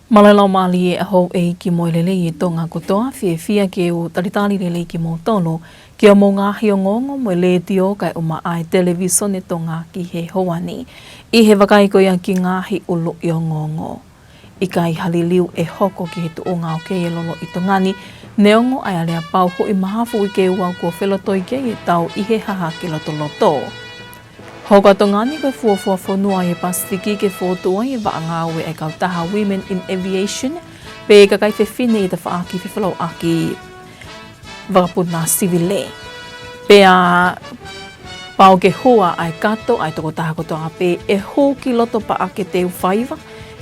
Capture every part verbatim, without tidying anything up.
Mālō e laumālie ʻa houʻeiki mo e lelei ʻa Tonga kotoa, fiefia ke u talitali lelei kimoutolu ki hoʻomou ngaahi ongoongo mei he Letiō kae ʻumaʻā e Televīsone Tonga ki he houa ni. ʻI he vakai ko ia ki he ngaahi ʻuluʻi ongoongo. ʻIkai ha liliu ʻe hoko ki he tuʻunga ʻoku kei lolo ʻi Tonga ni, neongo ʻa e aleapau huʻi mahafu ʻi he ua kuo felotoi ki ai e tau ʻi he hahake lotoloto. Hoko ʻa Tonga ni ko e fuofua fonua ʻi he Pasifiki ke fokotuʻu ai e vaʻa ngāue ʻa e kautaha Women in Aviation, pe kakai fefine ʻi he tafaʻaki fefolauʻaki vakapuna sivile. Pea pau ke hua ʻa e kato ʻa e tokotaha kotoa pē ʻe hū ki loto paʻake teu faiva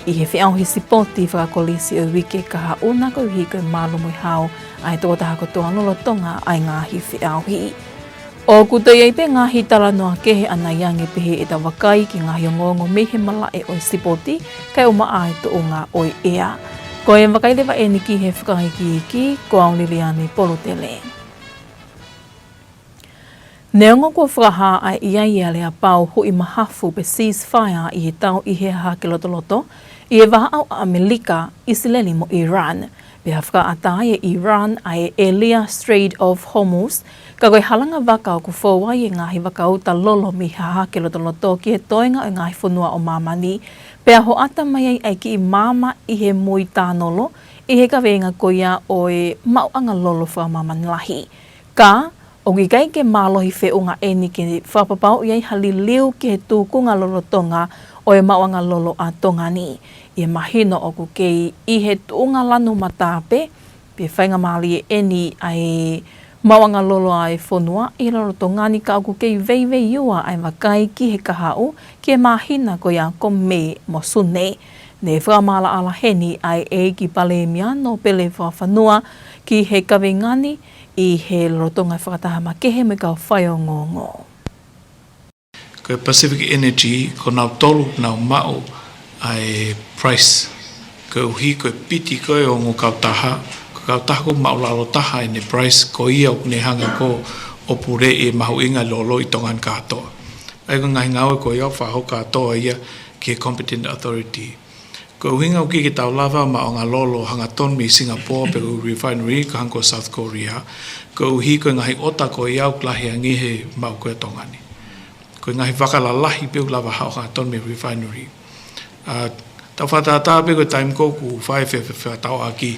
ʻi he feʻauhi sipoti fakakolisi ʻo e uike kahaʻu na, koeʻuhi ko e malu mo e hao ʻa e tokotaha kotoa lolotonga ʻa e ngaahi feʻauhi. ʻOku toe ʻi ai pē ngaahi talanoa kehe ʻanai ange pehē ʻetau vakai ki he ngaahi ongoongo mei he malaʻe ʻo e sipoti, kae ʻumaʻā e tuʻunga ʻo e ʻea. Ko e vakai leva eni ki he fakaikiiki, ko au Liliani Polutele. Neongo kuo fakahā ʻa e ʻi ai e aleapau huʻi mahafu pe ceasefire ʻi he tau ʻi he hahake lotoloto ʻi he vahaʻa ʻo ʻAmelika, ʻIsileli mo Iran. Pea fakaʻatā ʻe Iran ʻa e ʻēlia Strait of Hormuz, ka ko e halanga vaka ʻoku fou ai e ngaahi vakauta lolo mei he hahake lotoloto ki he toenga ʻo e ngaahi fonua ʻo māmani. Pea hoʻata mai ai ʻa e kiʻi maama ʻi he mui tānolo, ʻi he kaveinga ko ia ʻo e maʻuʻanga lolo fakamāmani lahi. Ka, ʻoku ʻikai ke mālohi feʻunga eni ke fakapapauʻi ai ha liliu ki he tūkunga lolotonga ʻo e maʻuʻanga lolo ʻa Tonga ni. ʻI he mahino ʻoku kei ʻi he tuʻunga lanu mata pē, pea faingamālie eni ʻa e maʻuʻanga lolo ʻa e fonua ʻi he lolotonga ni, ka ʻoku kei veiveiua ʻa e vakai ki he kahaʻu ki he māhina ko ia ko Mē mo Sune. Ne fakamaʻalaʻala heni ʻa e ʻEiki Palēmia Nōpele Fakafanua ki he kaveinga ni, ʻi he lolotonga fakataha makehe mo e kau faiongoongo. Ko e Pacific Energy, ko nautolu nau maʻu ʻa e price. Koeʻuhi ko e piti ko ē ʻo e ongo kautaha, ko e kautaha ʻoku maʻulalo taha ʻene price, ko ia ʻoku ne hanga ko ē ʻo puleʻi e mahuʻinga lolo ʻi Tonga ni kātoa. ʻA ia ko e ngaahi ngāue ko ia ʻoku fakahoko kātoa ia ki he competent authority. Ko e ʻuhinga ʻoku ʻikai ke tau lava maʻuʻanga lolo hangatonu mei Singapore pe ko e refinery ka hangē ko South Korea, koeʻuhi ko e ngaahi ʻota ko ia ʻoku lahi ange he maʻu ko ē ʻa Tonga ni. Ko e ngaahi vaka lalahi pē ʻoku lava haʻu hangatonu mei refinery. ʻA, tau fakatātā pē ko e taimi ko ē ʻoku fai e fe-, fe-, fefakatauʻaki,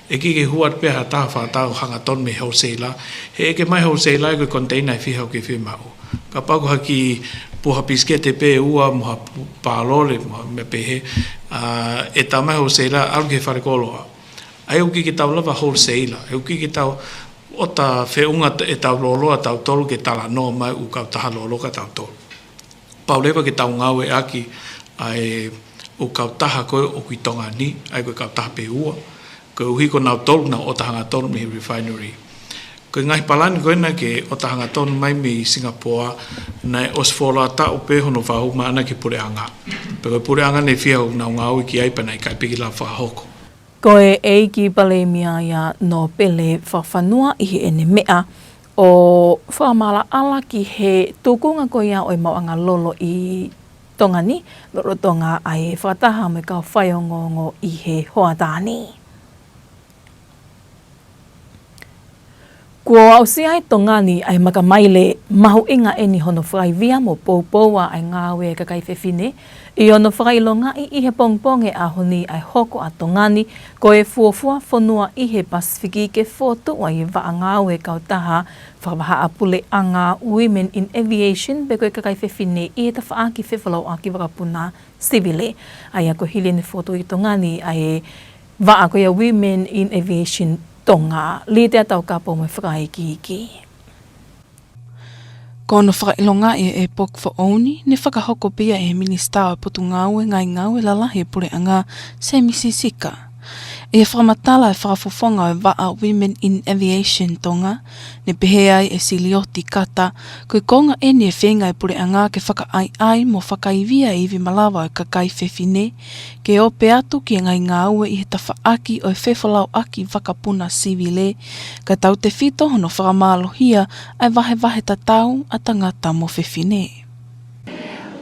ʻe ʻikai ke hū atu pē ha taha ʻo fakatau hangatonu mei wholesaler, he ʻeke mai e wholesaler ko e container ʻe fiha ʻoku ke fiemaʻu. Kapau ko ha kiʻi puha pisikete pē ʻe ua mo ha pu-, pālole mo ha meʻa pehē, ʻa, ʻe tā mai e wholesaler ʻalu ki he falekoloa. ʻA ia ʻoku ʻikai ke tau lava wholesaler, ʻoku ʻikai ke tau ʻota feʻunga t-, ʻetau lolo ʻatautolu ke talanoa mai ʻū kautaha lolo kia tautolu. Pau leva ke tau ngāueʻaki ʻa e ʻū kautaha ko ē ʻoku ʻi Tonga ni, ʻa ia ko e kautaha pē ʻe ua, koeʻuhi ko nautolu nau ʻota hangatonu mei he refinery. Ko e ngaahi palani ko ē naʻe ʻota hangatonu mai mei Singapore, naʻe ʻosi fuoloa taʻu pē hono fakahū mai ʻana ki he puleʻanga. Pea ko e puleʻanga naʻe fiha ʻoku nau ngāue ki ai pea naʻe ʻikai pē ke lava fakahoko. Ko e ʻEiki Palēmia ia Nōpele Fakafanua ʻi heʻene meʻa ʻo fakamaʻalaʻala ki he tūkunga ko ia ʻo e maʻuʻanga lolo ʻi Tonga ni, lolotonga ʻa e fakataha mo e kau faiongoongo ʻi he hoʻatā ni. Kuo aʻusia ʻe Tonga ni ʻa e makamaile mahuʻinga eni hono fakaivia mo poupoua ʻa e ngāue ʻa e kakai fefine, ʻi hono fakaʻilongaʻi ʻi he pongipongi ʻaho ni ʻa e hoko ʻa Tonga ni ko e fuofua fonua ʻi he Pasifiki ke fokotuʻu ai e vaʻa ngāue kautaha fakavahaʻapuleʻanga Women in Aviation pe ko e kakai fefine ʻi he tafaʻaki fefolauʻaki vakapuna sivile. ʻA ia ko e hili ʻene fokotuʻu ʻe Tonga ni ʻa e vaʻa ko ia Women in Aviation Tonga. Lite Taukapo mo e fakaikiiki. Ko hono fakaʻilongaʻi ʻo e ʻēpoki foʻou ni, ne fakahoko pē ia ʻe he Minisitā ʻo e Potungāue Ngaahi Ngāue Lalahi ʻo e Puleʻanga, Semisi Sika. ʻI he fakamatala ʻa e fakafofonga ʻo e vaʻa Women in Aviation Tonga, ne pehē ai ʻe Silioti Kata, ko e konga eni ʻo e feinga ʻa e puleʻanga ke fakaʻaiʻai mo fakaivia e ivi malava ʻo e kakai fefine, ke ope atu ki he ngaahi ngāue ʻi he tafaʻaki ʻo e fefolauʻaki vakapuna sivile, kae tautefito hono fakamālohia ʻa e vahevahe tatau ʻa tangata mo fefine.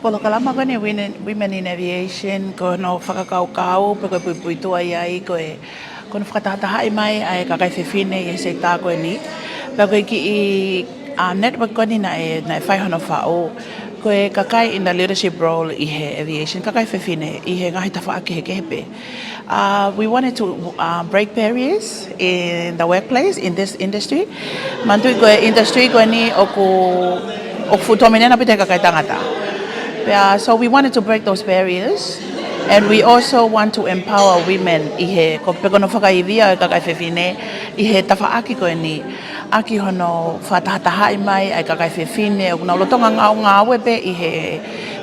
Polokalama ko eni Women, Women in Aviation, ko hono fakakaukau, pe ko e puipuituʻa ia ai ko e, ko hono fakatahatahaʻi mai ʻa e kakai fefine ʻi he sekitā ko eni. Pea ko e kiʻi, um, network ko eni naʻe, naʻe fai hono faʻu, ko e kakai in the leadership role ʻi he aviation, kakai fefine ʻi he ngaahi tafaʻaki kehekehe pē. Uh, we wanted to, uh, break barriers in the workplace, in this industry. Manatuʻi ko e industry ko eni ʻoku, ʻoku fuʻu dominate ʻaupito ʻe he kakai tangata. Pea, so we wanted to break those barriers, and we also want to empower women ʻi he, ko, pe ko hono fakaivia ʻo e kakai fefine ʻi he tafaʻaki ko eni, ʻaki hono fakatahatahaʻi mai ʻa e kakai fefine ʻoku nau lolotonga ngāue, ngāue pē ʻi he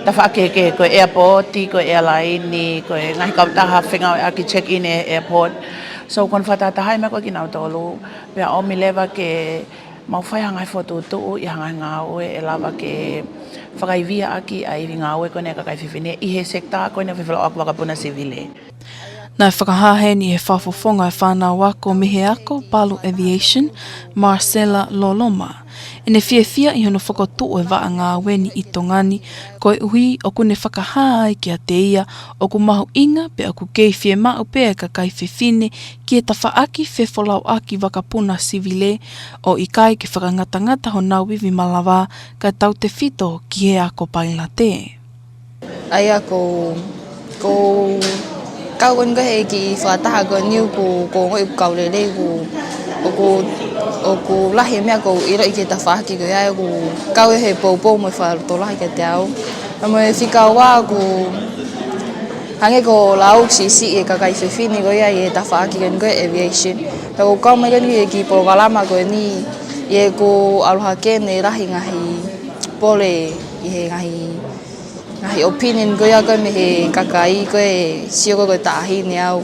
tafaʻaki kehekehe, ko e airport, ko e airline, ko e ngaahi kautaha fengāueʻaki check in ʻi he airport. So ko hono fakatahatahaʻi mai ko ē kinautolu, pea ʻomi leva ke mau fai ha ngaahi fokotuʻutuʻu ʻi ha ngaahi ngāue ʻe lava ke fakaivia ʻaki ʻa e ivi ngāue ko eni ʻa e kakai fefine ʻi he sekitā ko eni ʻo e fefolauʻaki vakapuna sivile. Naʻe fakahā heni ʻe he fakafofonga ʻo e fānau ako mei he ako Palu Aviation, Marcella Loloma, ʻene fiefia ʻi hono fokotuʻu ʻo e vaʻa ngāue ni ʻi Tonga ni, koeʻuhi ʻoku ne fakahā ai kiate ia ʻoku mahuʻinga pea ʻoku kei fiemaʻu pē ʻa e kakai fefine ki he tafaʻaki fefolauʻaki vakapuna sivile, ʻo ʻikai ke fakangatangata honau ivi malava kae tautefito ki he ako pailate. ʻA ia ko, ko e kau ko eni ko ē he kiʻi fakataha ko eni ʻoku, ʻoku ou ongoʻi ʻoku kau lelei, ʻoku, ʻoku, ʻoku lahi e meʻa ʻoku ou ʻiloʻi ki he tafaʻaki ko ia, ʻoku kau ia he poupou mo e fakalotolahi kiate au. Pea mo e fika ua ʻoku hangē ko e lau siʻisiʻi ʻa e kakai fefine ko ia ʻi he tafaʻaki ko eni ko e aviation. Pea ʻoku kau mai ko eni he kiʻi polokalama ko eni, ʻi heʻeku ʻalu hake ne lahi ngaahi pole ʻi he ngaahi ngaahi opinion ko ia ko ē mei he kakai ko ē, sio ko ē ko e taʻahine au.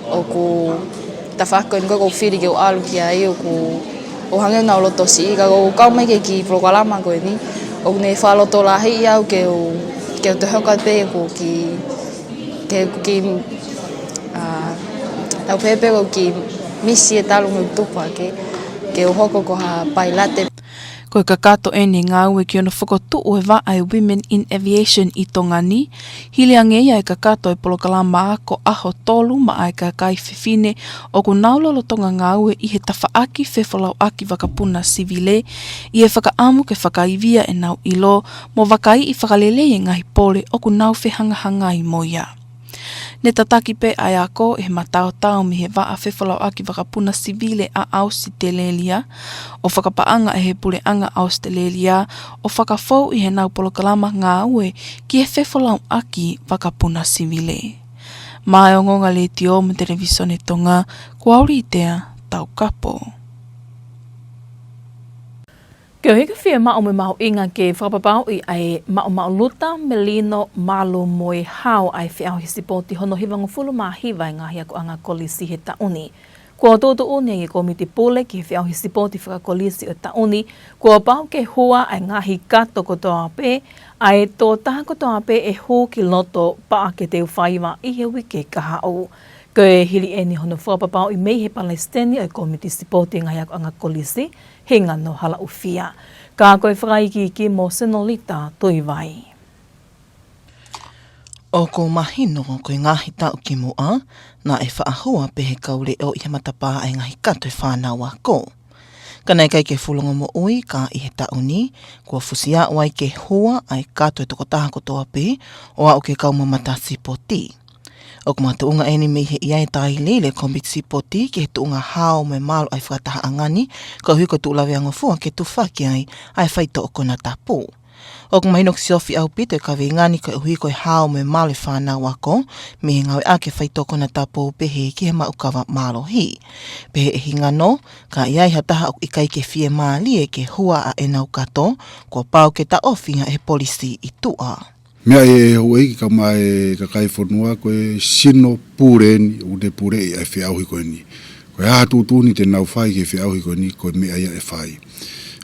ʻOku tafaʻaki ko eni ko ē ʻoku ou fili ke u ʻalu ki ai, ʻoku, ʻoku hangē ʻoku nau loto siʻi, ka ʻoku kau mai ki he kiʻi polokalama ko eni, ʻoku ne fakalotolahiʻi au ke u, ke u toe hoko atu pē ʻeku kiʻi, ke u kiʻi, ʻa, tau pehē pē ʻoku ou kiʻi misi e talu mo e tupu hake, ke u hoko ko ha pailate. Ko e kakato eni e ngāue ki hono fokotuʻu ʻo e vaʻa ʻo e Women in Aviation ʻi Tonga ni, hili ange ia e kakato e polokalama ako ʻaho tolu maʻa e kakai fefine ʻoku nau lolotonga ngāue ʻi he tafaʻaki fefolauʻaki vakapuna sivile, ʻi he fakaʻamu ke fakaivia ʻenau ʻilo mo vakaiʻi fakalelei e ngaahi pole ʻoku nau fehangahangai mo ia. Ne tataki pē ʻa e ako ʻe he mataotao mei he vaʻa fefolauʻaki vakapuna sivile ʻa ʻAositelēlia, ʻo fakapaʻanga ʻe he puleʻanga ʻAositelēlia ʻo fakafou ʻi heʻenau polokalama ngāue ki he fefolauʻaki vakapuna sivile. Maʻa e Ongoongo Letiō mo e Televīsone Tonga, ko Aulitea Taukapo. Koeʻuhi ko e fiemaʻu mo e mahuʻinga ke fakapapauʻi ʻa e maʻumaʻuluta, melino, malu mo e hao ʻa e feʻauhi sipoti hono hivangofulu mā hiva ʻa e ngaahi akoʻanga kolisi he taʻu ni, kuo tuʻutuʻuni ʻe he Kōmiti Pule ki he Feʻauhi Sipoti Fakakolisi ʻo e taʻu ni, kuo pau ke hua ʻa e ngaahi kato kotoa pē ʻa e tokotaha kotoa pē ʻe hū ki loto pea ke teufaiva ʻi he uike kahaʻu. Ko e hili eni hono fakapapauʻi mei he Palesiteni ʻo e Kōmiti Sipoti ʻo e ngaahi akoʻanga kolisi, Hingano Halaʻufia. Ka ko e fakaikiiki mo Senolita Tuivai. ʻOku mahino ko e ngaahi taʻu kimuʻa, naʻe faʻa hua pē he kau leʻo ʻi he matapā ʻa e ngaahi kato e fānau ako. Ka naʻe ʻikai ke fuʻu longomoʻui, ka ʻi he taʻu ni, kuo fusi aʻu ai ke hua ʻa e kato e tokotaha kotoa pē, ʻo aʻu ki he kau mamata sipoti. ʻOku makatuʻunga eni mei he ʻi ai e tailiili e Kōmiti Sipoti ki he tuʻunga hao mo e malu ʻa e fakatahaʻanga ni, koeʻuhi ko e tuʻu laveangofua ke tufaki ai ʻa e faitoʻo konatapu. ʻOku mahino ʻoku siofi ʻaupito e kaveinga ni koeʻuhi ko e hao mo e malu e fānau ako, mei he ngāueʻaki e faitoʻo konatapu pehē ki he maʻu kava mālohi. Pehē ʻe Hingano, ka ʻi ai ha taha ʻoku ʻikai ke fiemālie ke hua ʻa ʻenau kato, kuo pau ke taʻofi ia ʻe he polisi ʻi tuʻa. Meʻa ʻe houʻeiki kae ʻumaʻā e kakai e fonua, ko e sino pule eni ʻoku ne puleʻi ʻa e feʻauhi ko eni. Ko e hā ha tuʻutuʻuni te nau fai ki he feʻauhi ko eni, ko e meʻa ia ʻe fai.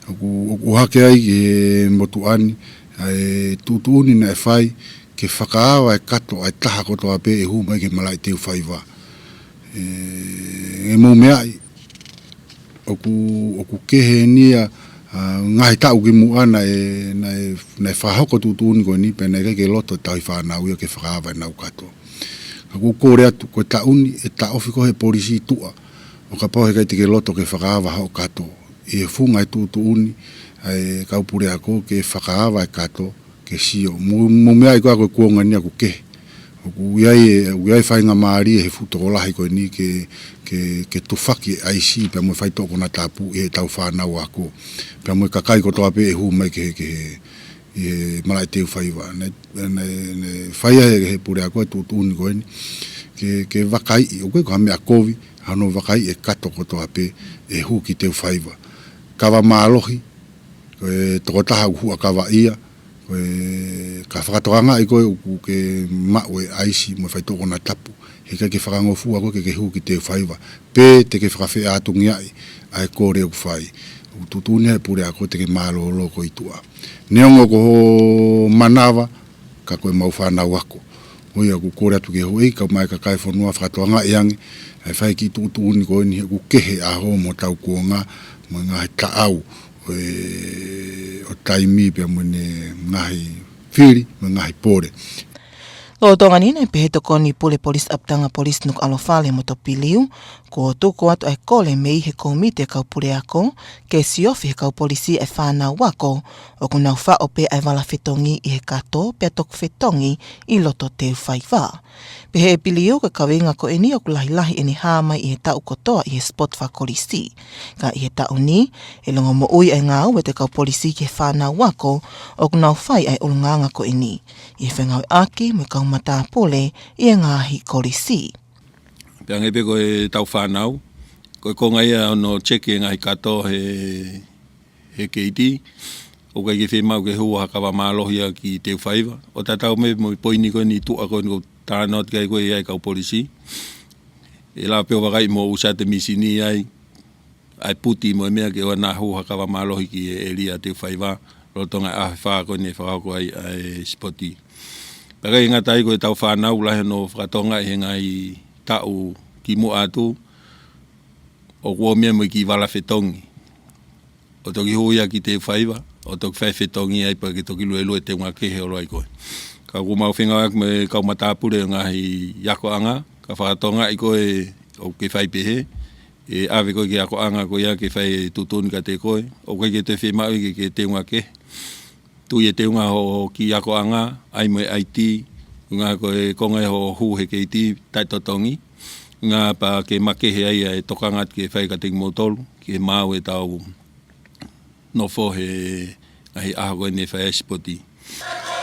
ʻOku, ʻoku ʻohake ai ki he motuʻa ni ʻa e tuʻutuʻuni naʻe fai ke fakaava e kato ʻa e taha kotoa pē ʻe hū mai ki he malaʻe teufaiva. ʻE, ʻe mou meaʻi, ʻoku, ʻoku kehe eni ia ʻA, ngaahi taʻu kimuʻa naʻe, naʻe, naʻe fakahoko tuʻutuʻuni ko eni pea naʻe ʻikai ke loto e tauhi fānau ia ke fakaava ʻenau kato. Ka ʻoku ou kole atu ko e taʻu ni ʻe taʻofi koe ʻe he polisi ʻi tuʻa ʻo kapau he ʻikai te ke loto ke fakaava hoʻo kato. ʻI he funga e tuʻutuʻuni ʻa e kau puleako ke fakaava e kato ke sio. Mo, mo meʻa ai ko ē ko e kuonga ni ʻoku kehe. ʻOku ʻi ai e, ʻoku ʻi ai e faingamālie he fuʻu tokolahi ko eni ke, ke, ke tufaki e ʻaisi pea mo e faitoʻo konatapu ʻi heʻetau fānau ako. Pea mo e kakai kotoa pē ʻe hū mai ki he, ki he, ʻi he malaʻe teu faiva. Naʻe, naʻe, naʻe fai ʻe he, he puleako e tuʻutuʻuni ko eni ke, ke vakaiʻi, ʻoku ʻikai ko ha meʻa kovi, hono vakaiʻi e kato kotoa pē ʻe hū ki teu faiva. Kava mālohi, ko e tokotaha ʻoku huʻakavaʻia, ko e ka fakatokangaʻi koe ʻoku ke maʻu e ʻaisi mo e faitoʻo konatapu, he ʻikai ke fakangofua koe ke ke hū ki teu faiva, pe te ke fakafeʻātungiaʻi ʻa e kole ʻoku fai. ʻOku tuʻutuʻuni ʻe he puleako te ke mālōlō koe ʻi tuʻa. Neongo ko ho manava, ka ko e mau fānau ako. Ko ia ʻoku kole atu ki he houʻeiki, kau mai kakai e fonua fakatokangaʻi ange ʻa e fai e kiʻi tuʻutuʻuni ko eni he ʻoku kehe e ʻaho mo hotau kuonga mo e ngaahi taʻau ʻo e, ʻo taimi pea mo ʻene ngaahi fili mo e ngaahi pole. Lolotonga ni naʻe pehē ʻe he Tokoni Pule Polisi ʻApitanga Polisi Nukuʻalofa Lehemotopiliu, kuo tuku atu ʻa e kole mei he kōmiti e kau puleako ke siofi ʻe he kau polisi ʻa e fānau ako ʻoku nau faʻo pē ʻa e vala fetongi ʻi he kato pea toki fetongi ʻi loto teu faiva. Pehē ʻe Piliu ko e kaveinga ko eni ʻoku lahilahi ʻene hā mai ʻi he taʻu kotoa ʻi he sipoti fakakolisi. Ka ʻi he taʻu ni, ʻe longomoʻui ʻa e ngāue ʻa e kau polisi ki he fānau ako ʻoku nau fai ʻa e ʻulungaanga ko eni ʻi he fengāueʻaki mo e kau matāpule ʻi he ngaahi kolisi. Pea hangē pē ko ʻetau fānau, ko e konga ia hono check e ngaahi kato he, he keiti, ʻoku ʻikai ke fiemaʻu ke hū ha kava mālohi ia ki teu faiva. ʻO tatau mei mo e poini ko eni ʻi tuʻa ko eni ʻoku ou talanoa atu ki ai ko e ʻi ai e kau polisi. ʻE lava pē ʻo vakaiʻi mo ʻusa atu e mīsini ai, ʻa e puti mo e meʻa ke ʻoua naʻa hū ha kava mālohi ki he ʻēlia teu faiva, lolotonga e ʻaho ʻe fā ko eni ʻe fakahoko ai ʻa e sipoti. Pea ʻikai ngata ai ko ʻetau fānau lahi hono fakatokangaʻi he ngaahi taʻu kimuʻa atu, ʻoku ʻomai mo e kiʻi vala fetongi. ʻO toki hū ia ki teu faiva, ʻo toki fai fetongi ai pea ke toki luelue teunga kehe ʻo ʻalu ai koe. Ka ʻoku mau fengāueʻaki mo e kau matāpule ʻo e ngaahi akoʻanga, ka fakatokangaʻi koe ʻoku ke fai pehē, ʻe ʻave koe ki he akoʻanga ko ia ke fai e tuʻutuʻuni kiate koe, ʻoku ʻikai ke toe fiemaʻu ke, ke teunga kehe. Tui e teunga hoʻo kiʻi akoʻanga, ʻai mo e ʻaiti, ʻuhinga ko e konga ia hoʻo hū he keiti, taʻetotongi, ʻuhinga pea ke makehe ai ʻa e tokanga atu ke fai kiate kimoutolu, ke maau ʻetau nofo he ngaahi ʻaho ko eni ʻe fai ai e sipoti.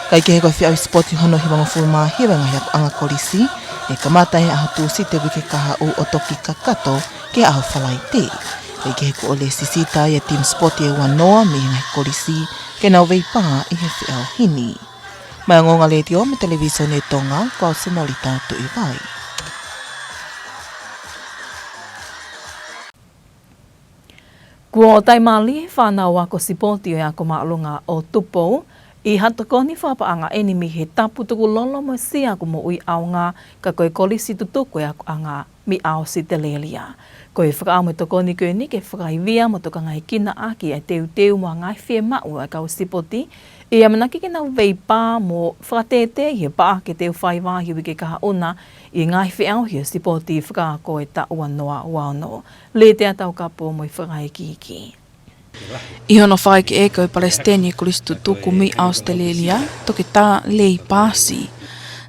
Kae kehe ko e feʻauhi sipoti hono hivangofulu mā hiva e ngaahi akoʻanga kolisi, ʻe kamata he ʻaho Tūsite uike kahaʻu ʻo toki kakato ki he ʻaho Falaite. Kae kehe kuo ʻosi sisita ai e timi sipoti ʻe ua noa mei he ngaahi kolisi ke nau veipā ʻi he feʻauhi ni. Mei he Ongoongo Letiō mo e Televisone Tonga, ko au Senolita Tuʻivai. Kuo taimālie e fānau ako sipoti ʻo e Ako Māʻolunga ʻo Tupou ʻi ha tokoni fakapaʻanga ʻeni mei he Tapu Tukulolo mo e Siasi ʻoku Moʻui ʻAonga, ka ko e kolisi tutuku e akoʻanga mei ʻAositelēlia. Ko e fakaʻamu e tokoni ko eni ke fakaivia mo tokangaekina ʻaki e teuteu mo e ngaahi fiemaʻu ʻa e kau sipoti, ʻi he ʻamanaki ke nau veipā mo fakatētē ʻi he paʻake teu faiva he uike kahaʻu na ʻi he ngaahi feʻauhi ʻo e sipoti fakaako e taʻu ua noa ua ono. Lētea Taukapo mo e fakaikiiki. ʻI hono fakaʻekeʻeke ʻe he Palesiteni e Kolisi Tutuku mei ʻAositelēlia, Toketā Lei Paasi,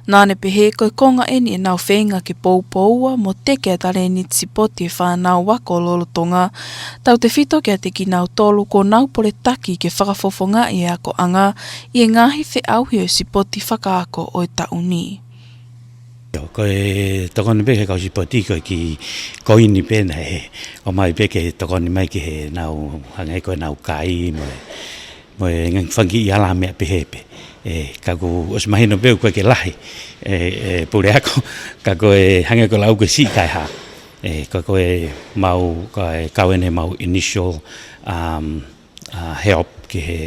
naʻá ne pehē ko e konga ʻeni ʻenau feinga ke poupoua mo teke ʻa e talēniti sipoti ʻa e fānau ako lolotonga, tautefito kiate kinautolu kuo nau poletaki ke fakafofongaʻi e akoʻanga ʻi he ngaahi feʻauhi ʻo e sipoti fakaako ʻo e taʻu ni. Ko e tokoni pē ki he kau sipoti ko e kiʻi koini pē naʻe ʻomai pē ke tokoni mai ki heʻenau hangē ko ʻenau kai mo e, mo e ngaahi fanga kiʻi hala meʻa pehē pē. ʻE, ka kuo ʻosi mahino pē ʻoku ʻikai ke lahi e, e puleako, ka ko e hangē ko e lau ko e siʻi kae hā. ʻE, ka ko e mau, ka e kau ʻeni mau initial, um, uh, help ki he,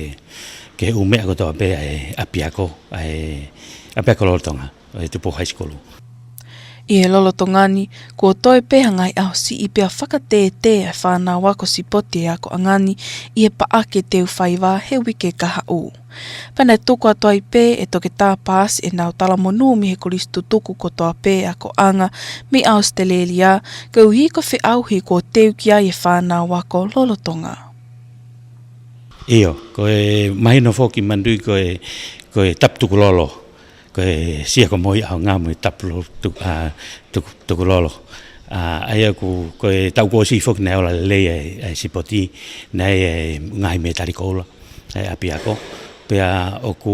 ki he ʻū meʻa kotoa pē ʻa e ʻapiako, ʻa e ʻapiako lolotonga ʻo e Tupou High School. ʻI he lolotonga ni, kuo toe pē ha ngaahi ʻaho siʻi pea fakatētē ʻa e fānau ako sipoti ʻa e akoʻanga ni ʻi he paʻake teu faiva he uike kahaʻu. Pea naʻe tuku atu ai pē ʻe Toketā Paasi ʻenau talamonū mei he kolisi tutuku kotoa pē ʻa e akoʻanga mei ʻAositelēlia, koeʻuhi ko e feʻauhi kuo teu ki ai e fānau ako lolotonga. ʻIo, ko e mahino foki manatuʻi ko e, ko e tapu tukulolo. Ko e sia ko mohi ʻaonga mo e tapu lo-, tu-, ʻa, tuku, tukulolo. ʻA, ʻa ia ʻoku, ko e taʻu kuo ʻosi foki naʻe ola lelei ʻa e, ʻa e sipoti, naʻe ʻi ai e ngaahi mētali koula ʻa e ʻapiako. Pea ʻoku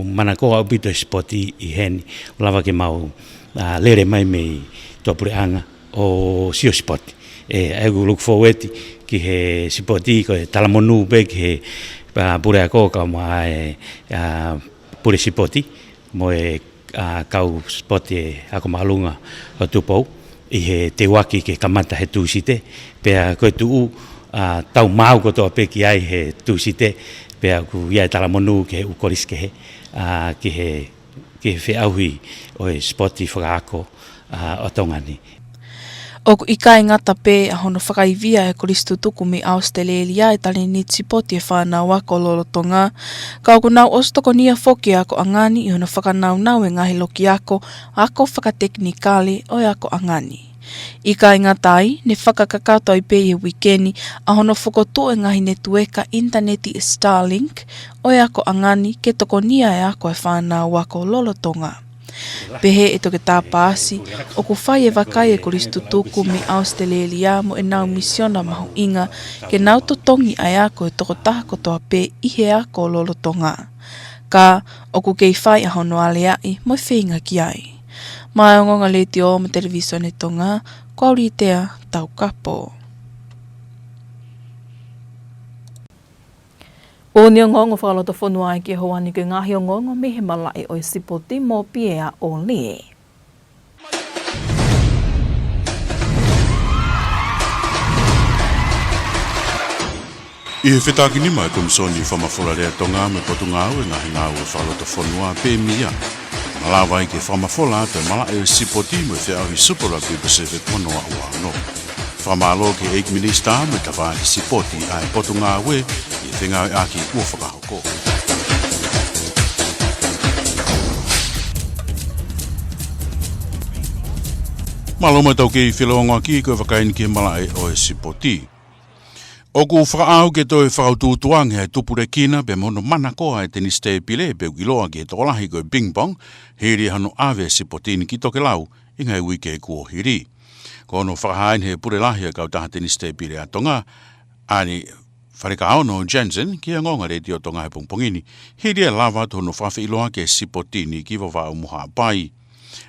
manakoa ʻaupito e sipoti ʻi heni, ʻo lava ke mau, ʻa, lele mai mei tuʻapuleʻanga ʻo sio sipoti. ʻE, ʻa ia ʻoku look forward ki he sipoti, ko e talamonū pē ki he, ʻa, puleako kae ʻumaʻā e, ʻa, pule sipoti mo e, ʻa, kau sipoti ʻa e ako māʻolunga ʻo Tupou ʻi he teuaki ke kamata he Tūsite. Pea ko e tuʻu, ʻa, tau maʻu kotoa pē ki ai he Tūsite, pea ʻoku ʻi ai e talamonū ki he ʻū kolisi kehe, ʻa, ki he, ki he feʻauhi ʻo e sipoti fakaako, ʻa, ʻo Tonga ni. ʻOku ʻikai ngata pē ʻa hono fakaivia e kolisi tutuku mei ʻAositelēlia e talēniti sipoti e fānau ako lolotonga, ka ʻoku nau ʻosi tokonia foki e akoʻanga ni ʻi hono fakanaunau e ngaahi loki ako, ako fakatekinikale ʻo e akoʻanga ni. ʻIkai ngata ai, ne fakakakato ai pē ʻi he uike ni ʻa hono fokotuʻu e ngaahi netiueka ʻinitaneti ʻe Starlink ʻo e akoʻanga ni ke tokonia e ako e fānau ako lolotonga. Pehē ʻe Toketā Paasi, ʻoku fai e vakai e kolisi tutuku mei ʻAositelēlia mo ʻenau misiona mahuʻinga ke nau totongi ʻa e ako e tokotaha kotoa pē ʻi he ako lolotonga. Ka ʻoku kei fai ʻa hono aleaʻi mo e feinga ki ai. Maʻa e ongoongo Letiō mo e Televīsone Tonga, ko au Litea Taukapo. ʻOku ne ongoongo fakalotofonua ai ki he houa ni ki he ngaahi ongoongo mei he malaʻe ʻo e sipoti mo Piea ʻOlie. ʻI he fetākinima ʻa e Komisoni Fakamafola Lea Tonga mo e Potungāue Ngaahi Ngāue Fakalotofonua pe mia, malava ai ke fakamafola atu e malaʻe ʻo e sipoti mo e feʻauhi Super Rugby Pacific ua noa ua ono. Fakamālō ki he ʻEiki Minisitā mo e tafaʻaki sipoti ʻa e Potungāue ʻi he fengāueʻaki kuo fakahoko. Mālō mai, tau kei felōngoaki ko e vakai eni ki he malaʻe ʻo e sipoti. ʻOku fakaʻau ke toe fakautuutu ange ʻa e tupulekina pea mo hono manakoa e tenisi tēpile pe ʻoku ʻiloa ki he tokolahi ko e ping pong, hili hano ʻave e sipoti ni ki tokelau ʻi he ngaahi uike kuo hili. Ko hono fakahā eni ʻe he pule lahi ʻo e kautaha tenisi tēpile ʻa Tonga, Ani Falekaono Jensen, ki he ongoongo Letiō Tonga he pongipongi ni, hili e lava atu hono fakafeʻiloaki e sipoti ni ki Vavaʻu mo Haʻapai.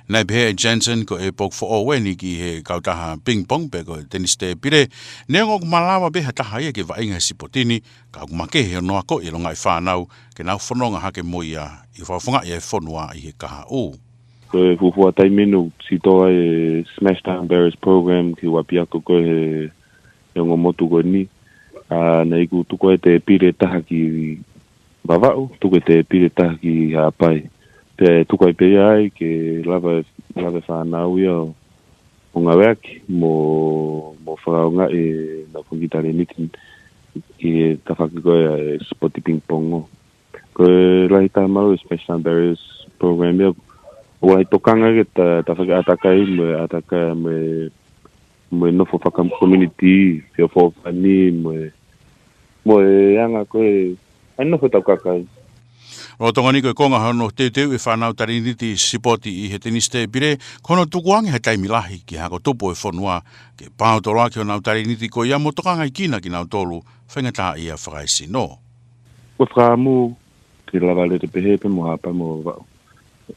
Naʻe pehē ʻe Jensen ko e ʻepoki foʻou eni ki he kautaha ping pong pe ko e tenisi tēpile, neongo ʻoku malava pē ha taha ia ke vaʻinga he sipoti ni, ka ʻoku makehe hono akoʻi e longaʻi fānau ke nau fononga hake mo ia ʻi he fakafofongaʻi e fonua ʻi he kahaʻu. Ko e fuofua taimi eni ʻoku sitō ai e Smash Down Barriers Program ki he ʻapiako ko ē he, he ongo motu ko eni. ʻA, naʻe iku tuku ai e tēpile ʻe taha ki Vavaʻu, tuku e tēpile ʻe taha ki Haʻapai. Pea tuku ai pē ia ai ke lava, lava e fānau ia ʻo, ʻo ngāueʻaki mo, mo fakaʻaongaʻi ʻenau fanga kiʻi talēniti ʻi he tafaʻaki ko ē ʻa e sipoti ping pong. Ko e lahi taha mālō e Smash Down Barriers Program ia, ʻoku lahi tokanga ki he ta-, tafaʻaki ʻātakai mo e ʻātakai mo e, mo e nofo fakakomiunitī, feʻofoʻofani mo e, mo e anga ko ē ʻa e nofo tau kakai. Lolotonga ni ko e konga hono teuteu e fānau talēniti sipoti ʻi he tenisi tēpile, ko hono tukuange ha taimi lahi ki he hako tupu ʻo e fonua, ke paotoloaki honau talēniti ko ia mo tokangaʻi kinautolu faingataʻaʻia fakaesino. Ko e fakaʻamu ke lava lele pehē pē mo Haʻapai mo Vavaʻu.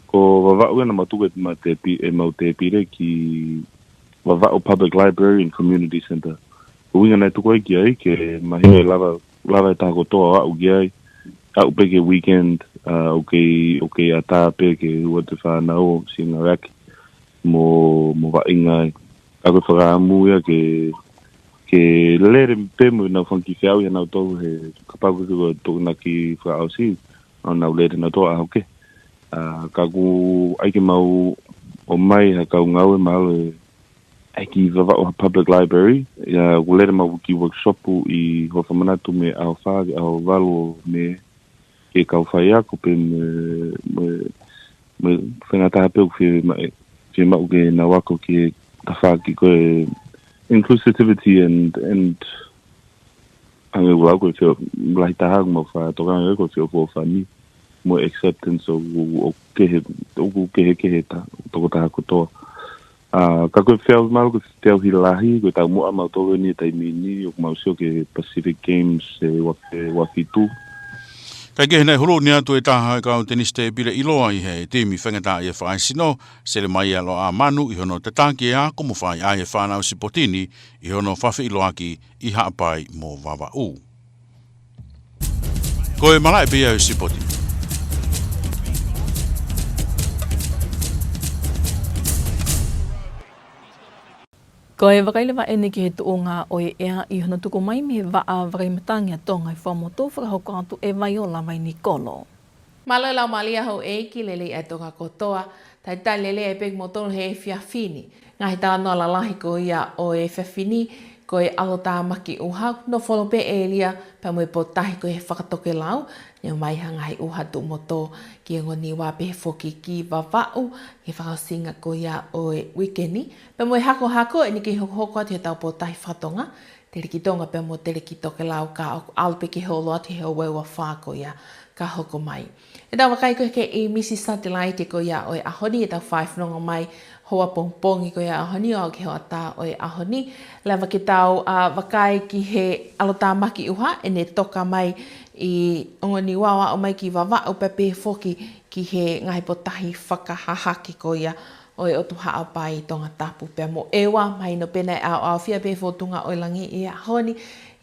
Ko Vavaʻu ia naʻa mau tuku e mau tēpi-, e mau tēpile ki Vavaʻu Public Library and Community Center. Ko e ʻuhinga naʻe tuku ai ki ai ke mahino e lava, lava e taha kotoa ʻo aʻu ki ai. Aʻu pē ki he weekend, ʻa, ʻoku kei, ʻoku kei ʻatā pē ke ʻoatu e fānau ʻo siʻi ngāueʻaki mo, mo vaʻinga ai. ʻA ko e fakaʻamu ia ke, ke lele pē mo ʻenau fanga kiʻi feʻauhi ʻanautolu he kapau ko e tokonaki fakaʻosi, ʻo nau lele nautolu ʻaho kehe. ʻA, ka ʻoku ʻai ke mau ʻomai ha kau ngāue mahalo ʻe, ʻe ki Vavaʻu ha public library, ʻa ia ʻoku lele mai ki workshop ʻi Hōfoamanatu mei he ʻaho fā ki he ʻaho valu ʻo Mē, ke kau faiako pē mo e, mo e, mo e faingataha pē ʻoku fiemaʻu, fiemaʻu ke nau ako ki he tafaʻaki ko e inclusivity and, and hangē ʻoku lau ko e feo, lahi taha ʻoku mau faʻa tokanga ko e feʻofoʻofani mo e acceptance ʻoku, ʻoku kehe, ʻoku kehekehe ta, tokotaha kotoa. ʻA, ka ko e feʻauhi mahalo, ko e feʻauhi lahi, ko e taumuʻa mautolu eni he taimi ni, ʻoku mau sio ki he Pacific Games ʻe ua, ʻe ua fitu. Kae kehe, naʻe huluʻi atu e taha e kau tenisi tēpile ʻiloa ʻi he timi faingataʻaʻia fakaesino, Selemaia Loʻamanu, ʻi hono tataki e ako mo fai ai e fānau sipoti ni ʻi hono fakafeʻiloaki ʻi Haʻapai mo Vavaʻu. Ko e malaʻe pē ia ʻo e sipoti. Ko e vakai leva eni ki he tuʻunga ʻo e ʻea ʻi hono tuku mai mei he Vaʻa Vakaimatangi ʻa Tonga ʻi Fuaʻamotu, fakahoko atu ʻe Vaiola Vainikolo. Mālō e laumālie houʻeiki, lelei ʻa Tonga kotoa, talitali lelei pē kimoutolu he efiafi ni. Ngaahi talanoa lalahi ko ia ʻo e efiafi ni, ko e ʻalotāmaki ʻuha, nofo holo pē ʻēlia pea mo e potutahi ko ē he fakatokelau, ne ʻomai ha ngaahi ʻuha tuʻu motu ki Ongo Niua pehē foki ki Vavaʻu, ki he fakaʻosinga ko ia ʻo e uike ni, pea mo e hakohako eni kei hokohoko atu heʻetau potutahi fakatonga, Teleki Tonga pea mo Teleki Tokelau ka ʻoku ʻalu pē ke holo atu he ʻaho ua fā ko ia ka hoko mai. ʻEtau vakai ko ē ki he ʻīmisi satelaite ko ia ʻo e ʻaho ni, ʻetau fai fononga mai hoʻatā pongipongi ko ia ʻaho ni, ʻo aʻu ki he hoʻatā ʻo e ʻaho ni. Lava ke tau, ʻa, vakai ki he ʻalotāmaki ʻuha, ʻene toka mai ʻi Ongo Niua ʻo aʻu mai ki Vavaʻu pea pehē foki ki he ngaahi potutahi fakahahake ko ia ʻo e ʻOtu Haʻapai, Tongatapu pea mo ʻEua, mahino pē naʻe ʻaoʻaofia pē fōtunga ʻo e langi ʻi he ʻaho ni,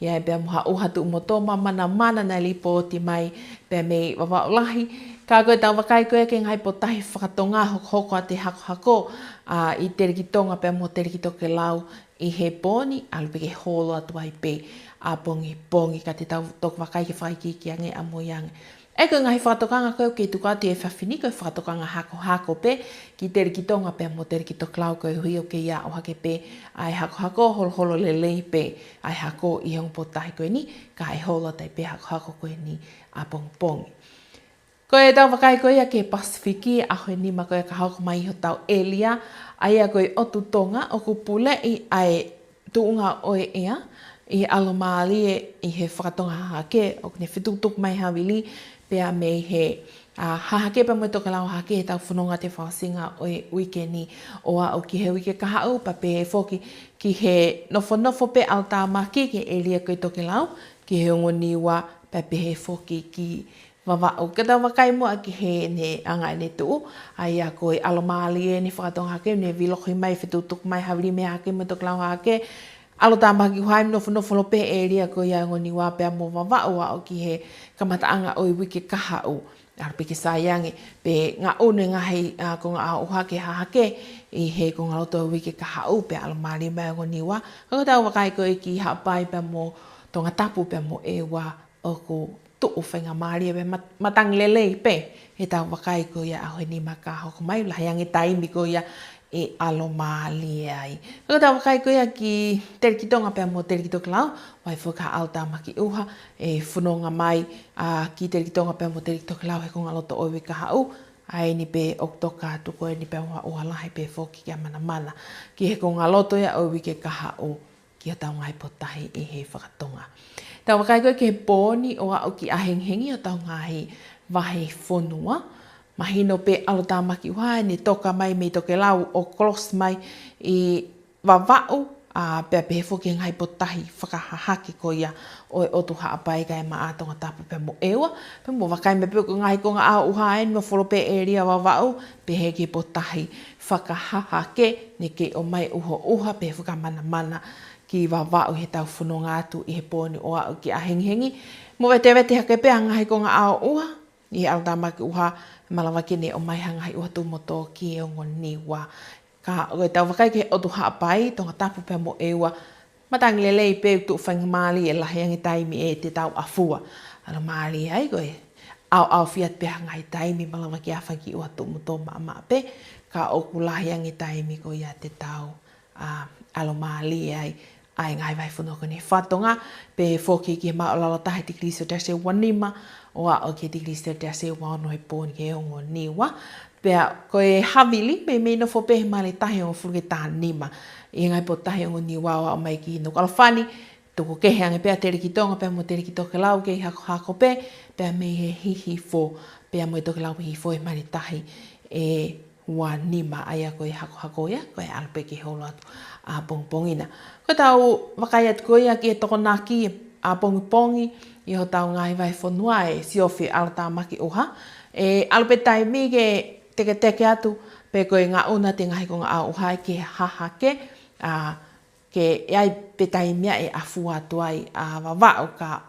ʻi ai pea mo ha ʻuha tuʻu motu manamanamana naʻe lipooti mai pea mei Vavaʻu Lahi. Ka ko ʻetau vakai ko ē ki he ngaahi potutahi fakatonga hokohoko atu e hakohako, ʻa, ʻi Teleki Tonga pea mo Teleki Tokelau ʻi he pō ni, ʻalu pē ke holo atu ai pē ʻapongipongi, ka te tau toki vakai ke fakaikiiki ange ʻamui ange. ʻA ia ko e ngaahi fakatokanga ko ē ʻoku kei tuku atu he efiafi ni, ko e fakatokanga hakohako pē ki Teleki Tonga pea mo Teleki Tokelau, koeʻuhi ʻoku kei aʻu hake pē ʻa e hakohako, holoholo lelei pē ʻa e hako ʻi he ongo potutahi ko eni, kae holo atu ai pē hakohako ko eni ʻapongipongi. Ko ʻetau vakai ko ia ki he Pasifiki, ʻaho ʻe nima ko ia ka hoko mai ʻi hotau ʻēlia, ʻa ia ko e ʻOtu Tonga, ʻoku puleʻi ʻa e tuʻunga ʻo e ʻea ʻi he ʻalomālie ʻi he fakatonga hahake, ʻoku ne fetukutuku mai havili pea mei he, ʻa, hahake pea mo e tokelau hahake heʻetau fononga atu he fakaʻosinga ʻo e uike ni ʻo aʻu ki he uike kahaʻu, pea pehē foki ki he nofonofo pē ʻalotāmaki ki he ʻēlia ko e tokelau, ki he Ongo Niua, pea pehē foki ki Vavaʻu. Ka tau vakai muʻa ki heʻene anga ʻene tuʻu, ʻa ia ko e ʻalomālie ʻene fakatonga hahake, ne vīlohi mai, fetukutuku mai havili mei he hahake mo e tokelau hahake, ʻalotāmaki ʻuha, nofonofo holo pē ʻēlia ko ia Ongo Niua pea mo Vavaʻu ʻo aʻu ki he kamataʻanga ʻo e uike kahaʻu. ʻAlu pē ke sai ange, pea ngaʻunu e ngaahi, ʻa, konga ʻao ʻuha ki he hahake ʻi he kongaloto ʻo e uike kahaʻu pea ʻalomālie mai Ongo Niua. Ka ko ʻetau vakai ko ē ki Haʻapai pea mo Tongatapu pea mo ʻEua, ʻoku tuʻu faingamālie pea mat-, matangi lelei pē heʻetau vakai ko ia ʻaho ʻe nima ka hoko mai, lahi ange taimi ko ia ʻe ʻalomālie ai. Ka ko ʻetau vakai ko ia ki Teleki Tonga pea mo Teleki Tokelau, ʻoku ʻi ai foki ha ʻalotāmaki ʻuha ʻe fononga mai, ʻa, ki Teleki Tonga pea mo Teleki Tokelau he kongaloto ʻo e uike kahaʻu, ʻa eni pē ʻoku toka atu ko eni pea mo ha ʻuha lahi pē foki ke manamana ki he kongaloto ia ʻo e uike kahaʻu ki hotau ngaahi potutahi ʻi he fakatonga. Tau vakai ko ē ki he pō ni ʻo aʻu ki ʻahengihengi hotau ngaahi vahefonua. Mahino pē ʻalotāmaki ʻuha ʻene toka mai mei tokelau ʻo cross mai ʻi Vavaʻu, ʻa, pea pehē foki ki he ngaahi potutahi fakahahake ko ia ʻo e ʻOtu Haʻapai kae ʻumaʻā Tongatapu pea mo ʻEua. Pea mou vakai mai pē ko e ngaahi konga ʻao ʻuha ʻeni, nofo holo pē ʻēlia Vavaʻu, pehē ki he potutahi fakahahake, ne kei ʻomai ʻuhoʻuha pea fakamanamana ki Vavaʻu heʻetau fononga atu ʻi he pō ni ʻo aʻu ki ʻahengihengi. Mou vetevete hake pē ʻa e ngaahi konga ʻao ʻuha ʻi he ʻalotāmaki ʻuha, malava ke ne ʻomai ha ngaahi ʻuha tuʻu motu ki Ongo Niua. Ka ko ʻetau vakai ki he ʻOtu Haʻapai, Tongatapu pea mo ʻEua, matangi lelei pē, tuʻu faingamālie, lahi ange taimi ʻe te tau ʻafua. ʻAlomālie ai ko e ʻaoʻaofia atu pē ha ngaahi taimi, malava ke ʻalu hake ki ʻuha tuʻu mo tō maʻamaʻa pē, ka ʻoku lahi ange taimi ko ia te tau, ā, ʻalomālie ai, ʻa e ngaahi vahefonua ko eni he fakatonga, pea foki ki he māʻulalo taha he tikilī selesiasi ʻe ua nima, ʻo aʻu ki he tikilī selesiasi ʻe ua ono he pō ni ki he ongo Niua. Pea ko e havili, meimei nofo pē he maile tahi hongofulu ki he taha nima. ʻI he ngaahi potu tahi ongo Niua ʻo aʻu mai ki Nukuʻalofa ni, tuku kehe ange pē ʻa Telekitonga pea mo Telekitokelau kei hakohako pē, pea mei he hihifo, pea mo e tokelau hihifo he maile tahi ʻe ua nima, ʻa ia ko e hakohako ia, ko e ʻalu pē ke holo atu ʻapongipongi na. Ko ʻetau vakai atu ko ia ki he Tokonaki ʻapongipongi ʻi hotau ngaahi vahefonua ʻe siofi ʻalotāmaki ʻuha. ʻE ʻalu pē taimi ke teketeke atu, pe ko e ngaʻunu atu e ngaahi konga ʻao ʻuha ke hahake, ā, ke ʻi ai pē taimi ia ʻe ʻafua atu ai ʻa Vavaʻu ka,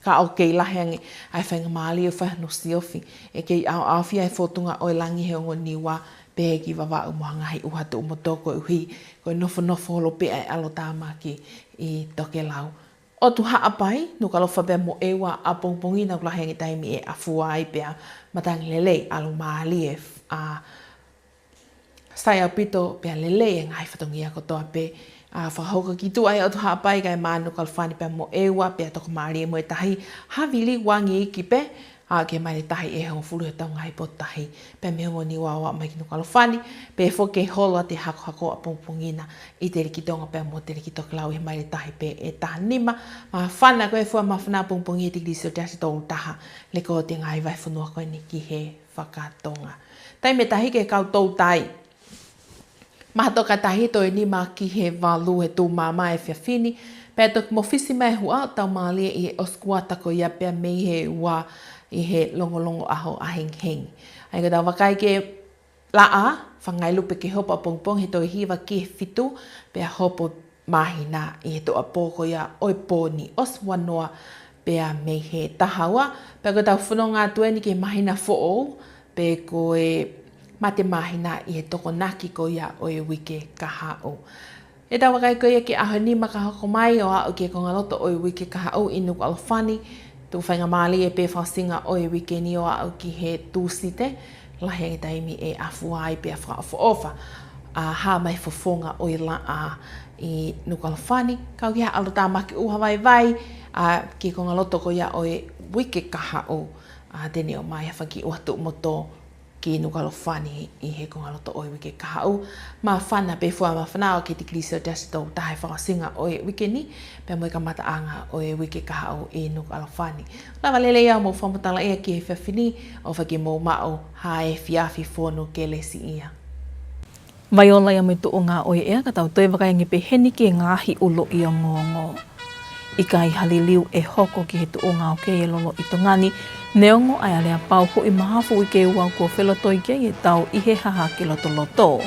ka ʻoku kei lahi ange ʻa e faingamālie ʻo fai hono siofi. ʻE kei ʻaoʻaofia e fōtunga ʻo e langi he ongo Niua pehē ki Vavaʻu mo ha ngaahi ʻuha tuʻu mo tō koeʻuhi ko e nofonofo holo pē ʻa e ʻalotāmaki ʻi tokelau. ʻOtu Haʻapai, Nukuʻalofa pea mo ʻEua ʻapongipongi na, ʻoku lahi ange taimi ʻe ʻafua ai pea matangi lelei, ʻalomālie, ā, sai ʻaupito pea lelei e ngaahi fatongia kotoa pē, ā, fakahoko ki tuʻa ʻi ʻOtu Haʻapai kae ʻumaʻā Nukuʻalofa ni pea mo ʻEua pea tokamālie mo e tahi, havili ua ngeiki pē, ā, ki he maile tahi ʻe hongofulu he tau ngaahi potu tahi, pea mei he ongo Niua ʻo aʻu mai ki Nukuʻalofa ni, pea foki ke holo atu e hakohako ʻapongipongi na ʻi Telekitonga pea mo Telekitokelau he maile tahi pē ʻe taha nima, māfana ko e fua māfana ʻapongipongi he tikilī selesiasi ʻe tolu taha, lēkooti e ngaahi vahefonua ko eni ki he fakatonga. Taimi ʻe tahi ki he kau toutai. Maha tokāteline toe nima ki he valu he tuʻu maama he efiafi ni, pea toki mōfisi mai e huʻa ʻo tau mālie ʻi he ʻosi kuata ko ia pea mei he ua ʻi he longolongo ʻaho ʻahengihengi. ʻA ia ko ʻetau vakai ki he laʻā, fakangailupe ke hopo ʻapongipongi he toe hiva ki he fitu, pea hopo māhina ʻi he toʻa pō ko ia ʻo e pō ni, ʻosi ua noa pea mei he taha ua, pea ko ʻetau fononga atu eni ki he māhina foʻou, pe ko e mate māhina ʻi he Tokonaki ko ia ʻo e uike kahaʻu. ʻEtau vakai ko ia ki he ʻaho ʻe nima ka hoko mai ʻo aʻu ki he kongaloto ʻo e uike kahaʻu ʻi Nukuʻalofa ni, tuku faingamālie pē fakaʻosinga ʻo e uike ni ʻo aʻu ki he Tūsite, lahi ange taimi ʻe ʻafua ai pea fakaʻofoʻofa, ā, hā mai fofonga ʻo e laʻā ʻi Nukuʻalofa ni, kau ki ha ʻalotāmaki ʻuha vaivai, ā, ki he kongaloto ko ia ʻo e uike kahaʻu, ā, te ne ʻomai ha fanga kiʻi ʻuha tuʻu mo tō ki Nukuʻalofa ni ʻi he kongaloto ʻo e uike kahaʻu. Māfana pē fua māfana ʻo aʻu ki he tikilī selesiasi ʻe tolu taha he fakaʻosinga ʻo e uike ni, pea mo e kamataʻanga ʻo e uike kahaʻu ʻi Nukuʻalofa ni. Lava lelei au mo fakamatalaʻi ia ki he efiafi ni, ʻofa ke mou maʻu ha efiafi fonu kelesiʻia. Vai ola ia mo e tuʻunga ʻo e ʻea, ka tau toe vakai ange pē heni ki he ngaahi ʻuluʻi ongoongo. ʻIkai ha liliu ʻe hoko ki he tuʻunga ʻoku kei loloʻi Tonga ni, neongo ʻa e aleapau Huʻimahafu uike ua kuo felotoi ki ai e tau ʻi he hahake lotoloto.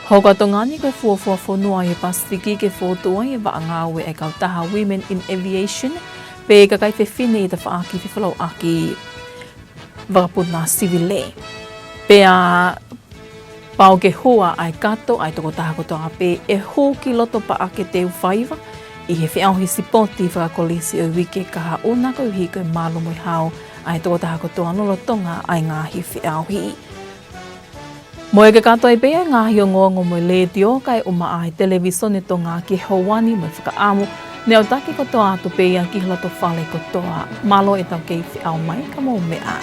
Hoko ʻa Tonga ni ko e fuofua fonua ʻi he Pasifiki ke fokotuʻu ai e vaʻa ngāue ʻa e kautaha Women in Aviation, pe kakai fefine ʻi he tafaʻaki fefolauʻaki vakapuna sivile. Pea pau ke hua ʻa e kato ʻa e tokotaha kotoa pē ʻe hū ki loto paʻake teu faiva ʻi he feʻauhi sipoti fakakolisi ʻo e uike kahaʻu na koeʻuhi ko e malu mo e hao ʻa e tokotaha kotoa lolotonga ʻa e ngaahi feʻauhi. Mo e kakato ai pē ʻa e ngaahi ongoongo mei he letiō kae ʻumaʻā e Televīsone Tonga ki he houa ni mo e fakaʻamu, ne u taki kotoa atu pē ia ki he loto fale kotoa. Mālō ʻetau kei feʻao mai, ka mou meʻa.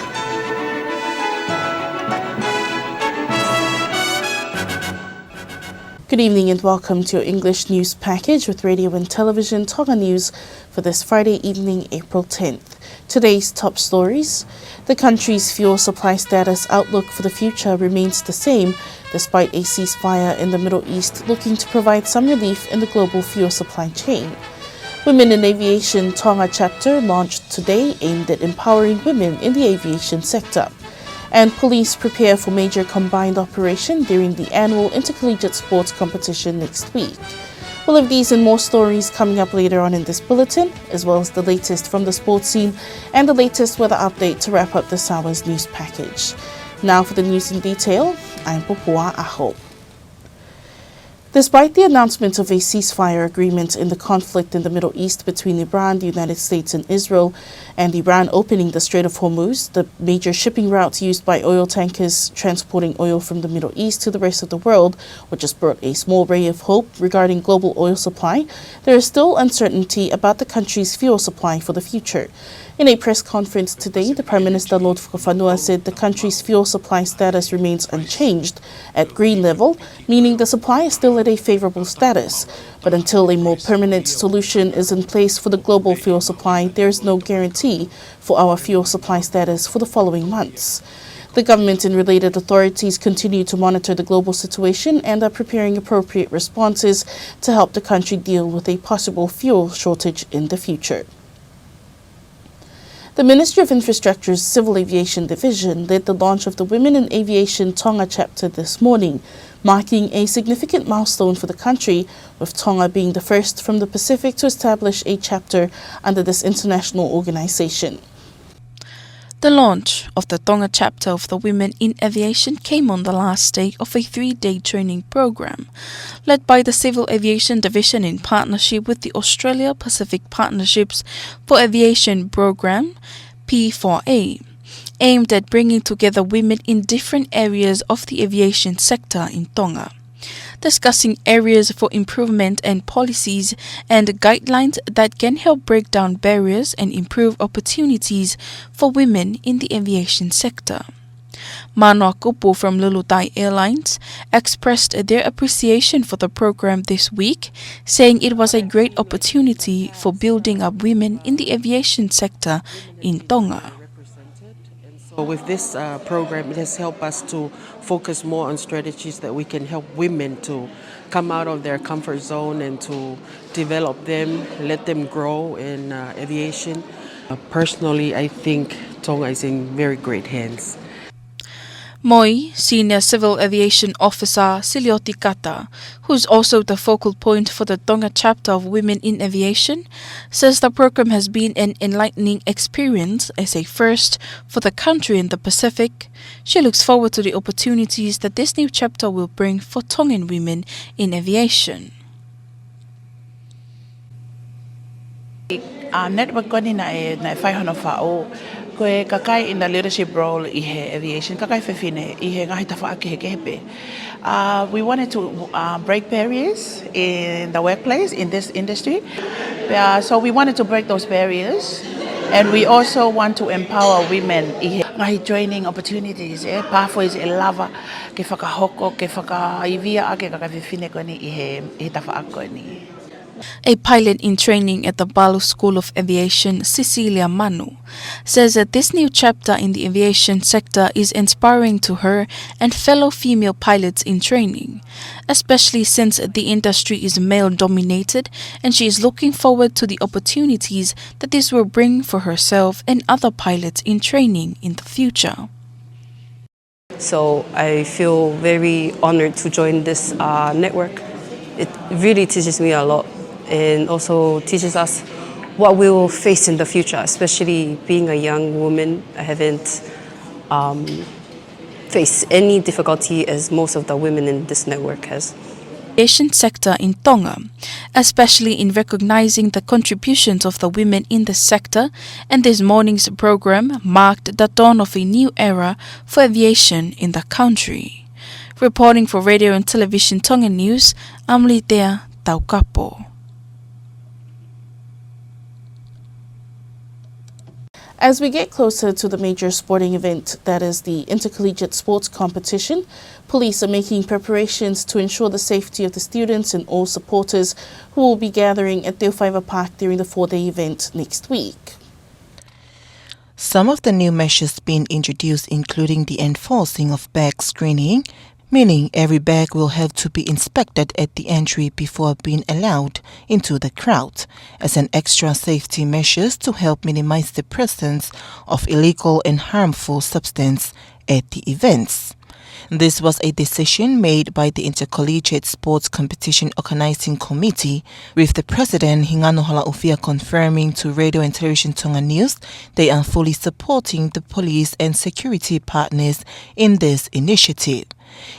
Good evening and welcome to your English news package with Radio and Television Tonga News for this Friday evening, April tenth. Today's top stories. The country's fuel supply status outlook for the future remains the same, despite a ceasefire in the Middle East looking to provide some relief in the global fuel supply chain. Women in Aviation Tonga chapter launched today, aimed at empowering women in the aviation sector. And police prepare for major combined operation during the annual intercollegiate sports competition next week. We'll have these and more stories coming up later on in this bulletin, as well as the latest from the sports scene and the latest weather update to wrap up this hour's news package. Now for the news in detail, I'm Popua Aho. Despite the announcement of a ceasefire agreement in the conflict in the Middle East between Iran, the United States, and Israel, and Iran opening the Strait of Hormuz, the major shipping routes used by oil tankers transporting oil from the Middle East to the rest of the world, which has brought a small ray of hope regarding global oil supply, there is still uncertainty about the country's fuel supply for the future. In a press conference today, the Prime Minister Lord Fakafanua said the country's fuel supply status remains unchanged at green level, meaning the supply is still at a favorable status. But until a more permanent solution is in place for the global fuel supply, there is no guarantee for our fuel supply status for the following months. The government and related authorities continue to monitor the global situation and are preparing appropriate responses to help the country deal with a possible fuel shortage in the future. The Ministry of Infrastructure's Civil Aviation Division led the launch of the Women in Aviation Tonga chapter this morning, marking a significant milestone for the country, with Tonga being the first from the Pacific to establish a chapter under this international organization. The launch of the Tonga chapter of the Women in Aviation came on the last day of a three-day training program led by the Civil Aviation Division in partnership with the Australia Pacific Partnerships for Aviation Program, P four A, aimed at bringing together women in different areas of the aviation sector in Tonga, discussing areas for improvement and policies and guidelines that can help break down barriers and improve opportunities for women in the aviation sector. Manoa Kupu from Lulutai Airlines expressed their appreciation for the program this week, saying it was a great opportunity for building up women in the aviation sector in Tonga. So with this uh, program, it has helped us to focus more on strategies that we can help women to come out of their comfort zone and to develop them, let them grow in uh, aviation. Uh, personally, I think Tonga is in very great hands. Moi, Senior Civil Aviation Officer Silioti Kata, who's also the focal point for the Tonga chapter of Women in Aviation, says the program has been an enlightening experience as a first for the country in the Pacific. She looks forward to the opportunities that this new chapter will bring for Tongan women in aviation. A network ko eni naʻe, naʻe fai hono faʻu, ko e kakai in the leadership role ʻi he aviation, kakai fefine ʻi he ngaahi tafaʻaki kehekehe pē. Uh, we wanted to uh, break barriers in the workplace, in this industry. Uh, so we wanted to break those barriers, and we also want to empower women ʻi he ngaahi training opportunities, eh, pathways ʻe lava ke fakahoko, ke fakaivia ʻaki e kakai fefine ko eni ʻi he, ʻi he tafaʻaki ko eni. A pilot in training at the Palu School of Aviation, Cecilia Manu, says that this new chapter in the aviation sector is inspiring to her and fellow female pilots in training, especially since the industry is male-dominated, and she is looking forward to the opportunities that this will bring for herself and other pilots in training in the future. So I feel very honored to join this uh, network. It really teaches me a lot and also teaches us what we will face in the future, especially being a young woman. I haven't um, faced any difficulty as most of the women in this network has. Aviation sector in Tonga, especially in recognizing the contributions of the women in the sector, and this morning's program marked the dawn of a new era for aviation in the country. Reporting for Radio and Television Tonga News, I'm Litea Taukapo. As we get closer to the major sporting event, that is the Intercollegiate Sports Competition, police are making preparations to ensure the safety of the students and all supporters who will be gathering at Teofaiva Park during the four-day event next week. Some of the new measures being introduced including the enforcing of bag screening, meaning every bag will have to be inspected at the entry before being allowed into the crowd, as an extra safety measures to help minimize the presence of illegal and harmful substance at the events. This was a decision made by the Intercollegiate Sports Competition Organizing Committee, with the president, Hingano Halaofia, confirming to Radio and Television Tonga News they are fully supporting the police and security partners in this initiative.